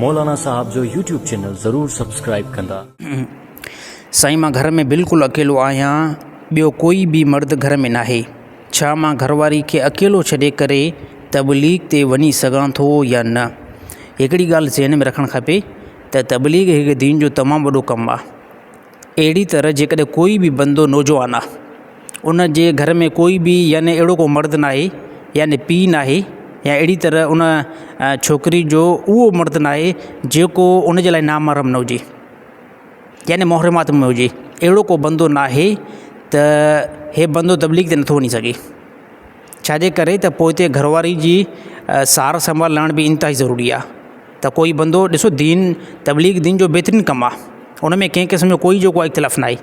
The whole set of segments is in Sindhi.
مولانا صاحب جو يوٽيوب چينل ضرور سبسڪرائيب ڪندا. سائين مان گهر ۾ بلڪل اڪيلو آهيان ٻيو ڪوئي به مرد گهر ۾ ناهي ڇا مان گهر واري کي اڪيلو ڇڏي ڪري تبليغ تي وڃي سگهان ٿو يا نه هڪڙي ڳالهه ذهن ۾ رکڻ کپي ته تبليغ هڪ دين جو تمام وڏو ڪم آهي اهڙي طرح جيڪڏهن ڪوئي به بندو نوجوان آ ان جي گهر ۾ ڪوئي به يعني اهڙو ڪو مرد ناهي يعني پيء ناهي يا اهڙي طرح ان ڇوڪري جو اهو مرد ناهي جيڪو ان جي لاء نامحرم نه هجي يعني محرمات ۾ هجي اهڙو ڪو بندو ناهي ته هي بندو تبليغ تي نٿو وڃي سگهي ڇاجي ڪري ته پوئتي گهر واري جي سار سنڀال لهڻ به انتهائي ضروري آ ته ڪوئي بندو ڏسو دين تبليغ دين جو بهترين ڪم آ ان ۾ ڪنهن قسم جو ڪوئي جيڪو آ اختلاف ناهي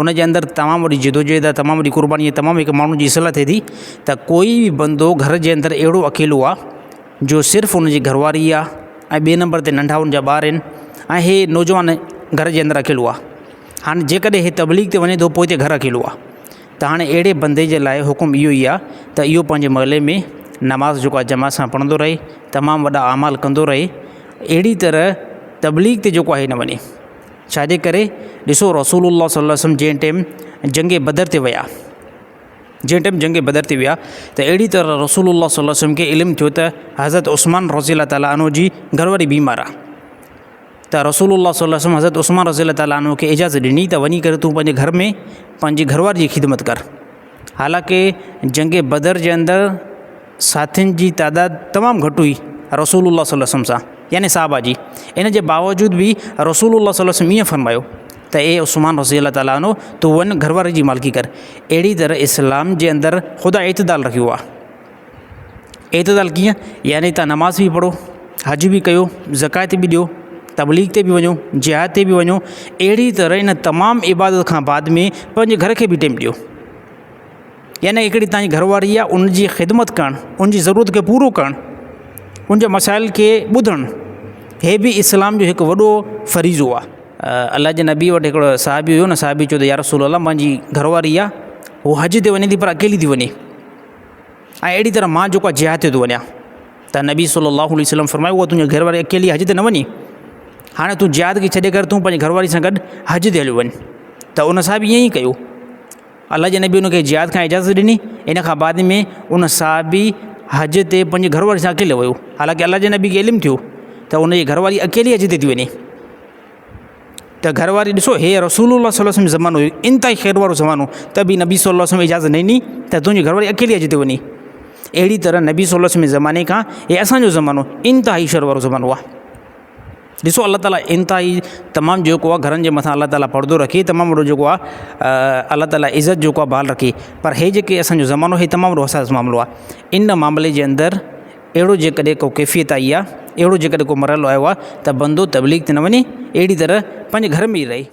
ان جي اندر تمام وڏي جدوجهد آ تمام وڏي قرباني آ تمام هڪ ماڻهو جي اصلاح ٿئي ٿي ته ڪوئي به بندو گهر جي اندر اهڙو اڪيلو آ جو صرف ان جي گهرواري آ ۽ ٻئي نمبر تي ننڍا ان جا ٻار آهن ۽ هي نوجوان گهر جي اندر اڪيلو آ هاڻي جيڪڏهن هي تبليغ تي وڃي ٿو پوئتي گهر اڪيلو آ ته هاڻي اهڙي بندي جي لاء حڪم اهو ئي آهي ته اهو پنهنجي محلي ۾ نماز جيڪو آهي جماعت سان پڙهندو رهي تمام وڏا اعمال ڪندو رهي اهڙي طرح تبليغ تي جيڪو آهي نه وڃي ڇاجي ڪري ڏسو رسول الله صلي الله وسلم جنهن ٽيم جنگ بدر تي ويا جنهن ٽيم جنگ بدر تي ويا ته اهڙي طرح رسول الله صلي الله وسلم کي علم ٿيو ته حضرت عثمان رضي الله تعالٰي عنه جي گهر واري بيمار آهي ته رسول الله صلي الله عليه وسلم حضرت عثمان رضي الله تعالٰي عنه کي اجازت ڏني ته وڃي ڪري تون پنهنجي گهر ۾ پنهنجي گهر واري جي خدمت ڪر حالانڪه جنگ بدر جي اندر ساٿين جي تعداد تمام گهٽ هئي رسول الله صلي الله عليه وسلم سان يعني صحابه جي ان جي باوجود به رسول الله صلي الله عليه وسلم ائين فرمايو ته اي عثمان رضي الله تعالٰي عنه تون وڃ گهر واري جي مالڪي ڪر اهڙي طرح اسلام جي اندر خدا اعتدال رکيو آهي اعتدال ڪيئن؟ يعني توهان نماز به پڙهو، حج به ڪيو، زڪوات به ڏيو، تبليغ تي به وڃو، جهاد تي به وڃو، اهڙي طرح ان تمام عبادت کان بعد ۾ پنهنجي گهر کي به ٽيم ڏيو. يعني هڪڙي توهان جي گهر واري آهي ان جي خدمت ڪرڻ، ان جي ضرورت کي پورو ڪرڻ، ان جي مسائل کي ٻڌڻ هي به اسلام جو هڪ وڏو فريضو آهي. الله جي نبي وٽ هڪڙو صحابي هيو ان صحابي چيو ته يا رسول الله منهنجي گهر واري آهي هو حج تي وڃي ٿي پر اڪيلي ٿي وڃي. ۽ اهڙي طرح مان جيڪو آهي جهاد تي ٿو وڃان ته نبي صلي الله عليه وسلم فرمايو اها تنهنجي گهر واري اڪيلي حج تي نه وڃي هاڻي تون جهاد کي ڇڏي ڪري تون پنهنجي گهر واري سان گڏ حج تي هليو وڃ ته ان صاحب ائين ئي ڪيو الله جي نبي ان کي جهاد کان اجازت ڏني ان کان بعد ۾ ان صحابي حج تي پنهنجي گهر واري سان اڪيلو ويو حالانڪه الله جي نبي کي علم ٿيو ته ان جي گهر واري اڪيلي حج تي ٿي وڃي ته گهر واري ڏسو هي رسول الله صلي الله عليه وسلم زمانو هيو انتهائي خير وارو زمانو ته به نبي صلي الله عليه وسلم اجازت نه ڏني ته تنهنجي گهر واري اڪيلي اچي ٿي وڃي اهڙي طرح نبي صلي الله عليه وسلم زماني کان هي اسانجو زمانو انتهائي شر وارو زمانو آهي ڏسو الله تعالي انتهائي تمام جيڪو آهي گهرن جي مٿان الله تعالي پردو رکي تمام وڏو جيڪو آهي الله تعالي عزت جيڪو آهي بحال رکي پر هي جيڪي اسانجو زمانو هي تمام وڏو حساس معاملو آهي ان معاملي جي اندر اهڙو جيڪڏهن ڪو ڪيفيت آئي آ، اهڙو جيڪڏهن ڪو مرحلو آيو آ ته بندو تبليغ تي نه وڃي، اهڙي طرح پنهنجي گهر ۾ ئي رهي.